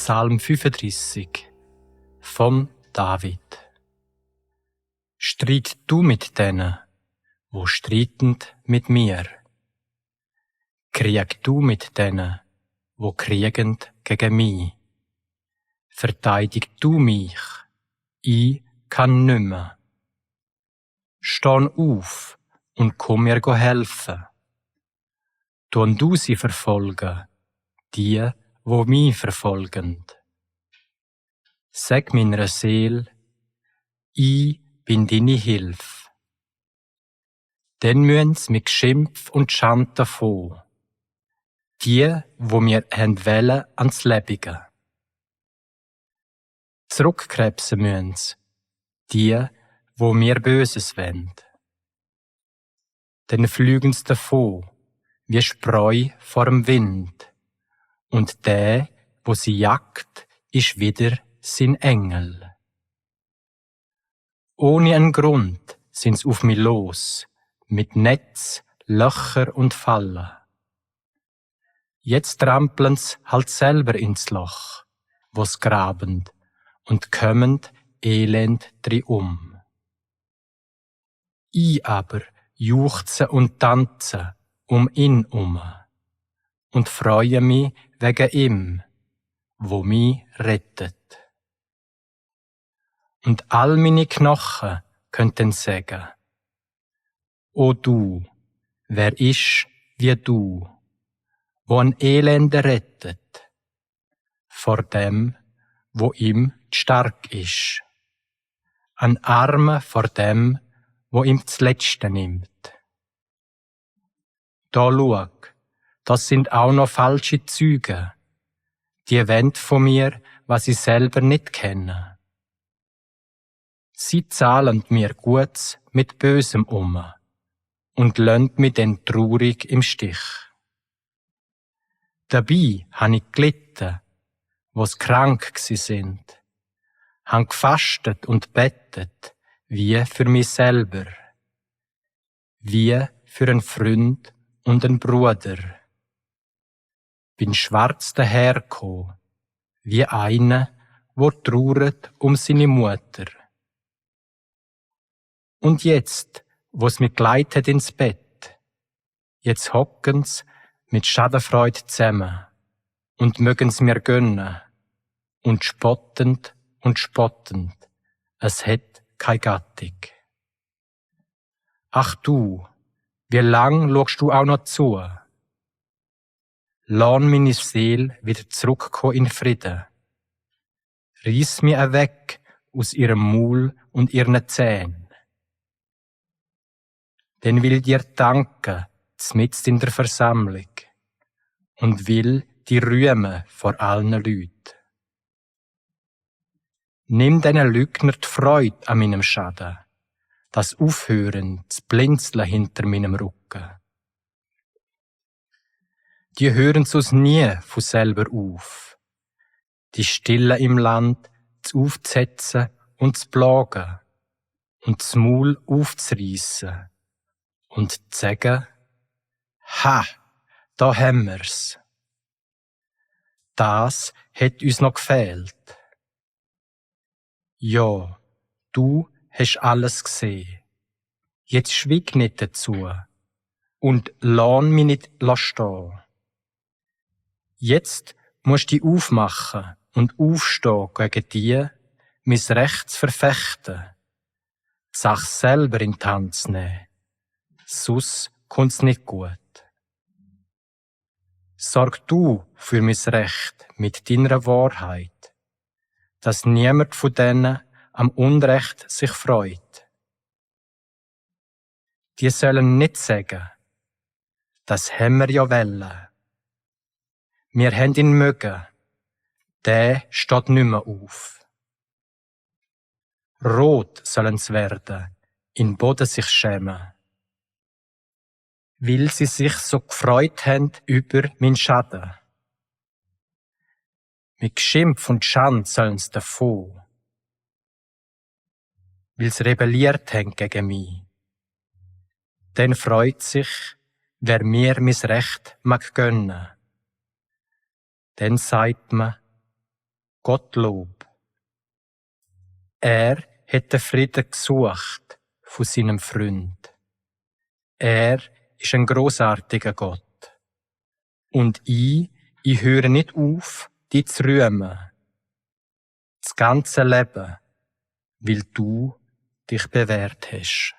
Psalm 35 von David. Streit du mit denen, wo streitend mit mir. Krieg du mit denen, wo kriegend gegen mich. Verteidig du mich, ich kann nimmer. Steh auf und komm mir helfen. Tun du sie verfolgen, die, wo mich verfolgen. Sag meiner Seele, ich bin deine Hilfe. Dann müssen's mit Schimpf und Schande davon. Die, wo mir wollen, ans Lebige. Zurückkrebsen müssen's, die, wo mir Böses wollen. Dann flügen's davon, wie Spreu vorm Wind. Und der, wo sie jagt, ist wieder sein Engel. Ohne einen Grund sind's auf mich los, mit Netz, Löcher und Fallen. Jetzt trampeln's halt selber ins Loch, wo's grabend, und kommend elend drin. Ich aber juchze und tanze ihn und freue mich wegen ihm, wo mich rettet. Und all meine Knochen könnten sagen: O du, wer ist wie du, wo ein Elende rettet, vor dem, wo ihm stark ist, ein Arme vor dem, wo ihm das Letzte nimmt. Da schau, das sind auch noch falsche Züge, die wollen von mir, was ich selber nicht kenne. Sie zahlen mir Gutes mit Bösem und lassen mich dann traurig im Stich. Dabei han ich gelitten, wo's krank gsi sind, han gefastet und bettet, wie für mich selber, wie für einen Freund und einen Bruder. Bin schwarz dahergekommen, wie einer, wo trauret seine Mutter. Und jetzt, wo's mich geleitet ins Bett, jetzt hocken's mit Schadenfreude zusammen und mögen's mir gönnen und spottend, es het keine Gattung. Ach du, wie lang schaust du auch noch zu? Lass meine Seele wieder zurückkommen in Frieden. Reiss mich weg aus ihrem Maul und ihren Zähnen. Denn will dir danken, zmitzt in der Versammlung, und will die rühmen vor allen Leuten. Nimm diesen Lügner die Freude an meinem Schaden, das Aufhören, das Blinzeln hinter meinem Rücken. Die hören sonst nie von selber auf, die Stille im Land zu aufzusetzen und zu plagen und das Maul aufzureissen und zu sagen: Ha, da haben wir's. Das hat uns noch gefehlt. Ja, du hast alles gesehen. Jetzt schwieg nicht dazu und lass mich nicht stehen. Jetzt musst du dich aufmachen und aufstehen gegen die, mein Recht zu verfechten, die Sache selber in die Hand zu nehmen. Sonst kommt's nicht gut. Sorg du für mein Recht mit deiner Wahrheit, dass niemand von denen am Unrecht sich freut. Die sollen nicht sagen: Das haben wir ja wollen. Wir haben ihn mögen, der steht nimmer auf. Rot sollen's werden, in Boden sich schämen, weil sie sich so gefreut haben über mein Schaden. Mit Schimpf und Schand sollen's davon, weil's rebelliert haben gegen mich. Dann freut sich, wer mir mein Recht mag gönnen. Dann sagt man: Gottlob. Er hat den Frieden gesucht von seinem Freund. Er ist ein großartiger Gott. Und ich höre nicht auf, dich zu rühmen. Das ganze Leben, weil du dich bewährt hast.